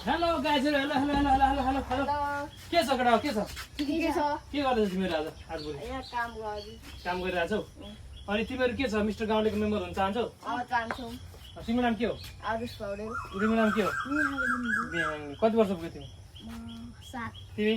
hello गाइजहरु hello hello hello hello hello hello के छ केटा के छ के गर्दैछ तिमीहरू आज भोलि यहाँ काम गरिरहेछौ अनि तिमीहरू के छ मिस्टर गाउँलेको मेम्बर हुन चाहन्छौ चाहन्छौँ तिम्रो नाम के हो आदेश पौडेल तिम्रो नाम के हो कति वर्ष पुग्यो तिमी 7 तिमी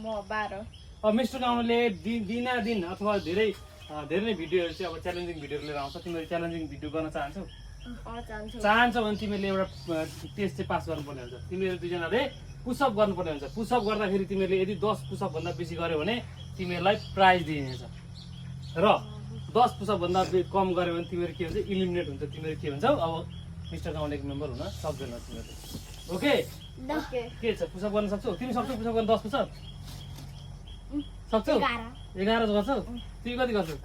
म 12 अब मिस्टर गाउँले दिनादिन अथवा धेरै नै भिडियोहरू चाहिँ अब च्यालेन्जिङ भिडियोहरू लिएर आउँछ तिमीहरू च्यालेन्जिङ भिडियो गर्न चाहन्छौ चाहन्छौ भने तिमीहरूले एउटा टेस्ट चाहिँ पास गर्नुपर्ने हुन्छ तिमीहरू दुईजनाले पुसअप गर्नुपर्ने हुन्छ पुसअप गर्दाखेरि तिमीहरूले यदि 10 पुसअप भन्दा बेसी गर्यो भने तिमीहरूलाई प्राइज दिइनेछ र 10 पुसअप भन्दा कम गर्यो भने तिमीहरू के हुन्छ इलिमिनेट हुन्छ तिमीहरू के भन्छौ अब मिस्टर गाउँलेको मेम्बर हुन सक्दैन तिमीहरूले ओके के छ पुसअप गर्न सक्छौ तिमी सक्छौ पुसअप गर्न 10 पुसअप सक्छौ 11 गर्छौ तिमी कति गर्छौ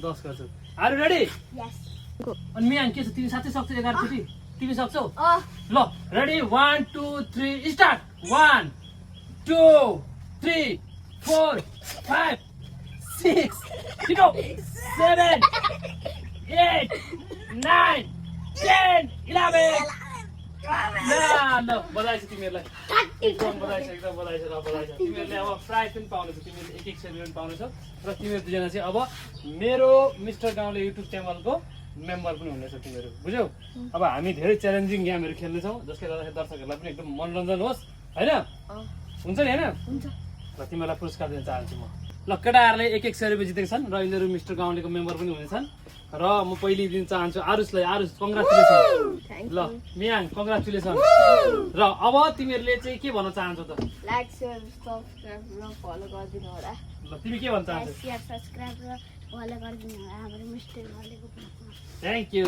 10 गर्छौ आर यु रेडी यस अनि मियाङ के छ तिमी साथै सक्छौ 11 चोटी तिमी सक्छौ ल रेडी 1 2 3 स्टार्ट 1 2 3 4 5 6 छिटो 7 8 9 10 11 ल बधाई छ तिमीहरूलाई एकदम बधाई छ तिमीहरूले अब प्राइज पनि पाउनेछ तिमीहरूले एक सेरी पनि पाउनेछौ र तिमीहरू दुईजना चाहिँ अब मेरो मिस्टर गाउँले युट्युब च्यानलको मेम्बर पनि हुनेछ तिमीहरू बुझ्यौ अब हामी धेरै च्यालेन्जिङ गेमहरू खेल्नेछौँ जसले गर्दाखेरि दर्शकहरूलाई पनि एकदम मनोरञ्जन होस् होइन हुन्छ नि होइन र तिमीहरूलाई पुरस्कार दिन चाहन्छु म ल केटाहरूले एक सय रुपियाँ जितेका छन् र यिनीहरू मिस्टर गाउँलेको मेम्बर पनि हुनेछन् र म पहिले दिन चाहन्छु आरुषलाई आरुष कङ्ग्रेचुलेसन ल मियाङ कङ्ग्रेचुलेसन र अब तिमीहरूले चाहिँ के भन्न चाहन्छौ त लाइक शेयर सब्स्क्राइब र फलो गरिदिनु होला ल तिमी के भन्न चाहन्छौ शेयर सब्स्क्राइब र फलो गरिदिनु होला हाम्रो मिस्टर गाउँलेको थ्याङ्क यू